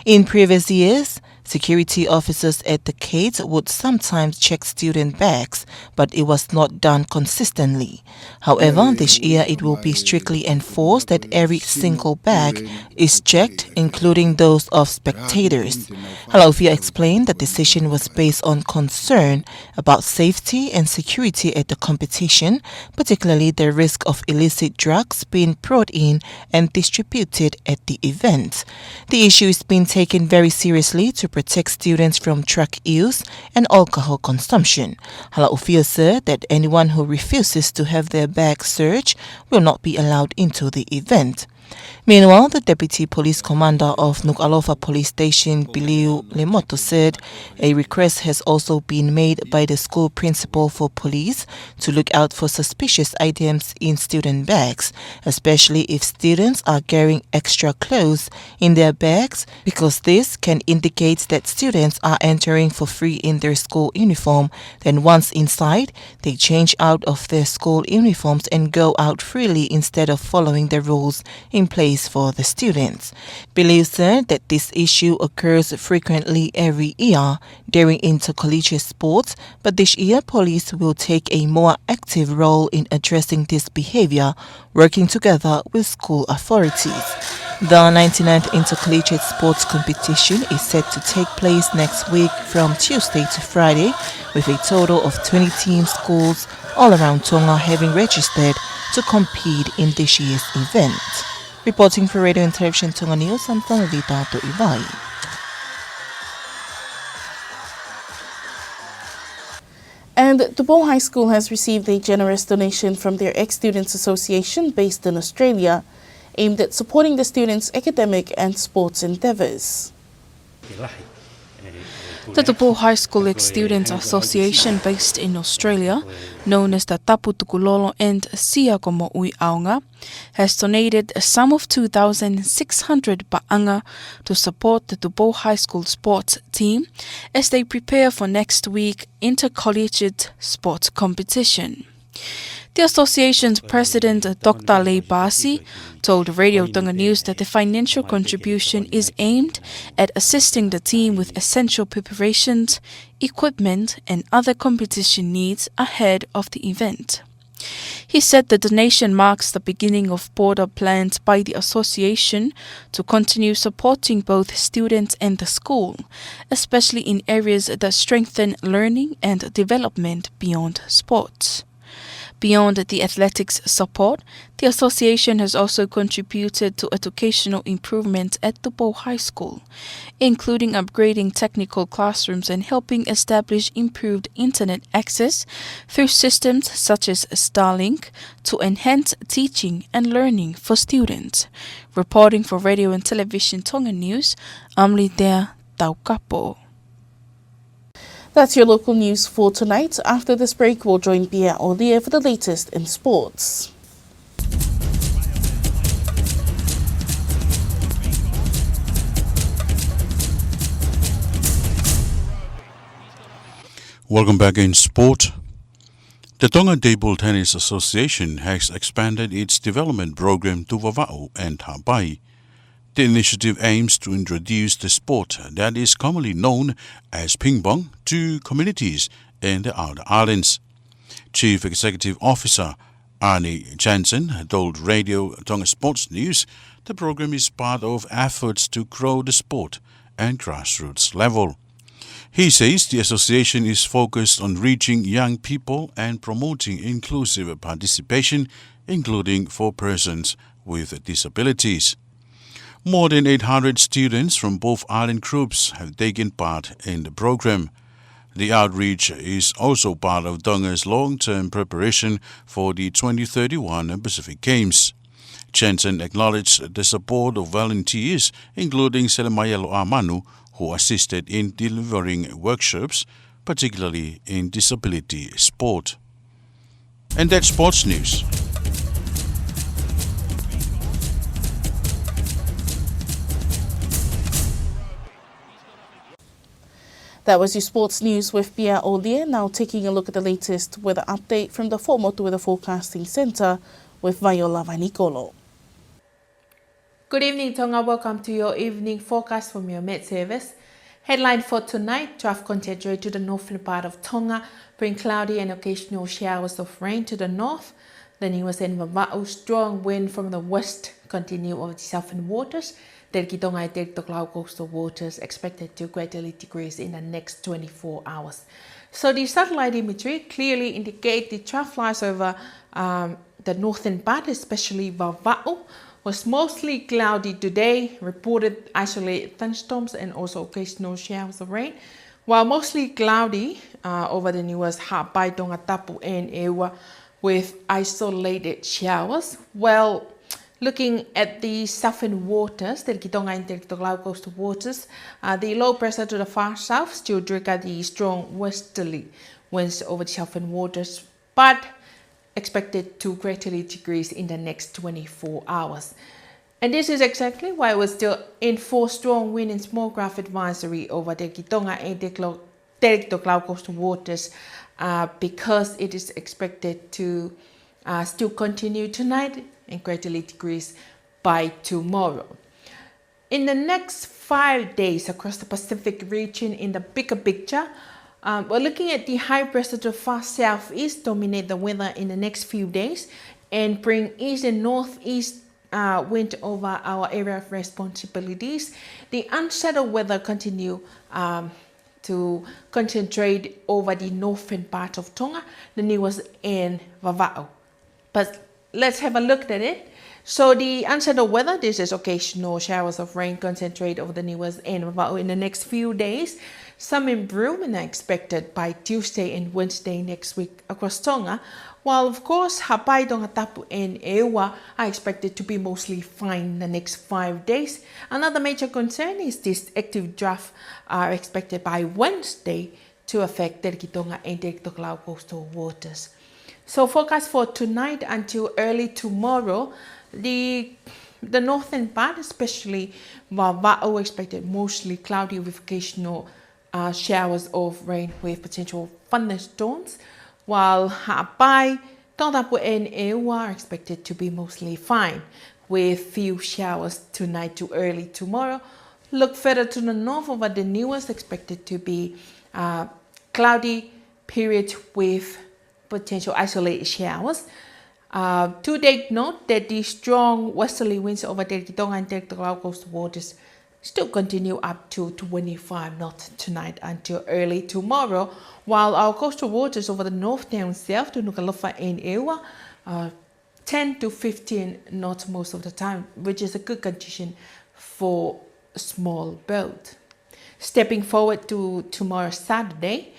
In previous years, Security officers at the gate would sometimes check student bags, but it was not done consistently. However, this year it will be strictly enforced that every single bag is checked, including those of spectators. Halaʻofia explained the decision was based on concern about safety and security at the competition, particularly the risk of illicit drugs being brought in and distributed at the event. The issue is being taken very seriously to protect students from drug use and alcohol consumption. Halaʻofia said that anyone who refuses to have their bag searched will not be allowed into the event. Meanwhile, the Deputy Police Commander of Nukuʻalofa Police Station, Piliu Lemoto, said a request has also been made by the school principal for police to look out for suspicious items in student bags, especially if students are carrying extra clothes in their bags, because this can indicate that students are entering for free in their school uniform. Then once inside, they change out of their school uniforms and go out freely instead of following the rules in place for the students. Piliu said that this issue occurs frequently every year during intercollegiate sports, but this year police will take a more active role in addressing this behavior, working together with school authorities. The ninety-ninth Intercollegiate Sports Competition is set to take place next week from Tuesday to Friday, with a total of twenty team schools all around Tonga having registered to compete in this year's event. Reporting for Radio and Television Tonga News, I'm Tonga Vita Toivai. And Tupou High School has received a generous donation from their ex-Students Association based in Australia, aimed at supporting the students' academic and sports endeavours. The Tupou High School Ex-Students Association based in Australia, known as the Tapu Tukulolo and Sia Ko Moʻui ʻAonga, has donated a sum of two thousand six hundred paʻanga to support the Tupou High School sports team as they prepare for next week intercollegiate sports competition. The association's president, Doctor Lei Paasi, told Radio Tonga News that the financial contribution is aimed at assisting the team with essential preparations, equipment, and other competition needs ahead of the event. He said the donation marks the beginning of broader plans by the association to continue supporting both students and the school, especially in areas that strengthen learning and development beyond sports. Beyond the athletics support, the association has also contributed to educational improvements at Tupou High School, including upgrading technical classrooms and helping establish improved internet access through systems such as Starlink to enhance teaching and learning for students. Reporting for Radio and Television Tonga News, I'm Litea Taukapo. That's your local news for tonight. After this break, we'll join Pia Olie for the latest in sports. Welcome back in sport. The Tonga Table Tennis Association has expanded its development program to Vavaʻu and Haʻapai. The initiative aims to introduce the sport that is commonly known as ping pong to communities in the outer islands. Chief Executive Officer Arnie Jansen told Radio Tonga Sports News the program is part of efforts to grow the sport at grassroots level. He says the association is focused on reaching young people and promoting inclusive participation, including for persons with disabilities. More than eight hundred students from both island groups have taken part in the program. The outreach is also part of Tonga's long-term preparation for the twenty thirty-one Pacific Games. Jansen acknowledged the support of volunteers, including Selemaia Loʻamanu, who assisted in delivering workshops, particularly in disability sport. And that's sports news. That was your sports news with Pia Olie. Now taking a look at the latest weather update from the Fuaʻamotu Weather Forecasting Centre with Viola Vainikolo. Good evening, Tonga. Welcome to your evening forecast from your Met Service. Headline for tonight, trough concentrate to the northern part of Tonga, bring cloudy and occasional showers of rain to the north. The Niuas and Vavaʻu, strong wind from the west continue over the southern waters. Tele ki Tonga ʻa e tele ki Tokelau coastal waters expected to gradually decrease in the next twenty-four hours. So the satellite imagery clearly indicate the trough lies over, um, the northern part, especially Vavaʻu. Was mostly cloudy today, reported isolated thunderstorms and also occasional showers of rain. While mostly cloudy, uh, over the Niuas, Haʻapai, Tongatapu and ʻEua with isolated showers. Well, looking at the southern waters, tele ki Tonga and tele ki Tokelau coastal waters, uh, the low pressure to the far south still trigger the strong westerly winds over the southern waters, but expected to gradually decrease in the next twenty-four hours. And this is exactly why we're still in for strong wind and small craft advisory over tele ki Tonga and tele ki Tokelau coastal waters, uh, because it is expected to, uh, still continue tonight and gradually decrease by tomorrow. In the next five days across the Pacific region, in the bigger picture, um, we're looking at the high pressure to far southeast dominate the weather in the next few days and bring east and northeast, uh, wind over our area of responsibilities. The unsettled weather continue, um, to concentrate over the northern part of Tonga, the Niuas and Vavaʻu. But let's have a look at it. So the unsettled weather, this is occasional showers of rain concentrate over the Niuas and Vavaʻu in the next few days. Some improvement are expected by Tuesday and Wednesday next week across Tonga. While of course, Haʻapai, Tongatapu and ʻEua are expected to be mostly fine the next five days. Another major concern is this active trough are expected by Wednesday to affect tele ki Tonga and tele ki Tokelau coastal waters. So forecast for tonight until early tomorrow, the, the northern part, especially Vavaʻu, expected mostly cloudy with occasional, uh, showers of rain with potential thunderstorms, while Haʻapai, Tongatapu and ʻEua are expected to be mostly fine with few showers tonight to early tomorrow. Look further to the north over the Niuas, expected to be, uh, cloudy period with potential isolated showers. Uh, do take note that the strong westerly winds over tele ki Tonga and tele ki Tokelau coastal waters still continue up to twenty-five knots tonight until early tomorrow, while our coastal waters over the north down south to Nukuʻalofa and ʻEua, uh, ten to fifteen knots most of the time, which is a good condition for small boat. Stepping forward to tomorrow, Saturday,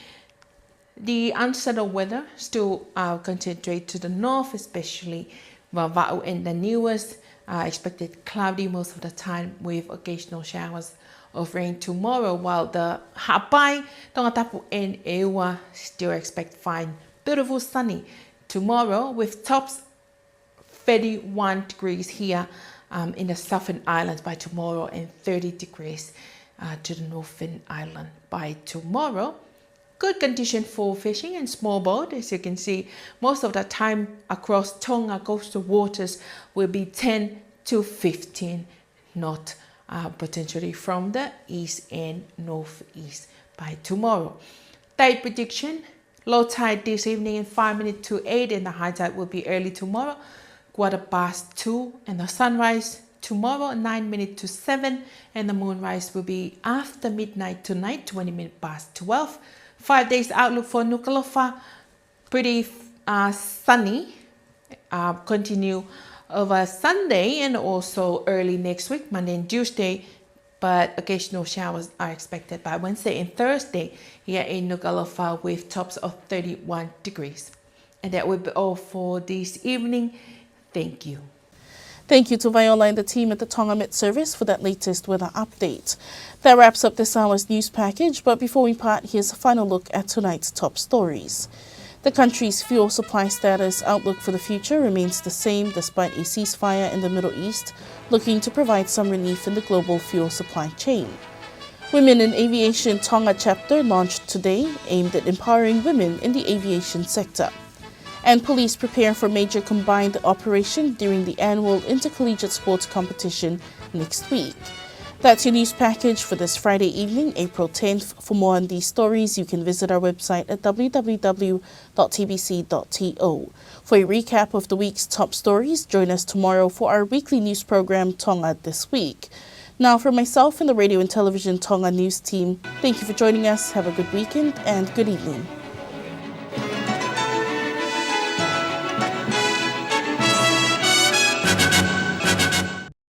the unsettled weather still, uh, concentrate to the north, especially Vavaʻu and the Niuas, uh, expected cloudy most of the time with occasional showers of rain tomorrow, while the Haʻapai, Tongatapu and ʻEua still expect fine, beautiful sunny tomorrow with tops thirty-one degrees here, um, in the southern islands by tomorrow and thirty degrees, uh, to the northern island by tomorrow. Good condition for fishing and small boat. As you can see, most of the time across Tonga coastal waters will be ten to fifteen knot, uh, potentially from the east and northeast by tomorrow. Tide prediction, low tide this evening in five minutes to eight, and the high tide will be early tomorrow, quarter past two, and the sunrise tomorrow, nine minutes to seven, and the moonrise will be after midnight tonight, twenty minutes past twelve. Five days outlook for Nukuʻalofa, pretty, uh, sunny, uh, continue over Sunday and also early next week, Monday and Tuesday, but occasional showers are expected by Wednesday and Thursday here in Nukuʻalofa with tops of thirty-one degrees. And that will be all for this evening. Thank you. Thank you to Viola and the team at the Tonga Met Service for that latest weather update. That wraps up this hour's news package, but before we part, here's a final look at tonight's top stories. The country's fuel supply status outlook for the future remains the same despite a ceasefire in the Middle East, looking to provide some relief in the global fuel supply chain. Women in Aviation Tonga chapter launched today, aimed at empowering women in the aviation sector. And police prepare for major combined operation during the annual intercollegiate sports competition next week. That's your news package for this Friday evening, April tenth. For more on these stories, you can visit our website at w w w dot t b c dot t o. For a recap of the week's top stories, join us tomorrow for our weekly news program, Tonga This Week. Now, from myself and the Radio and Television Tonga news team, thank you for joining us. Have a good weekend and good evening.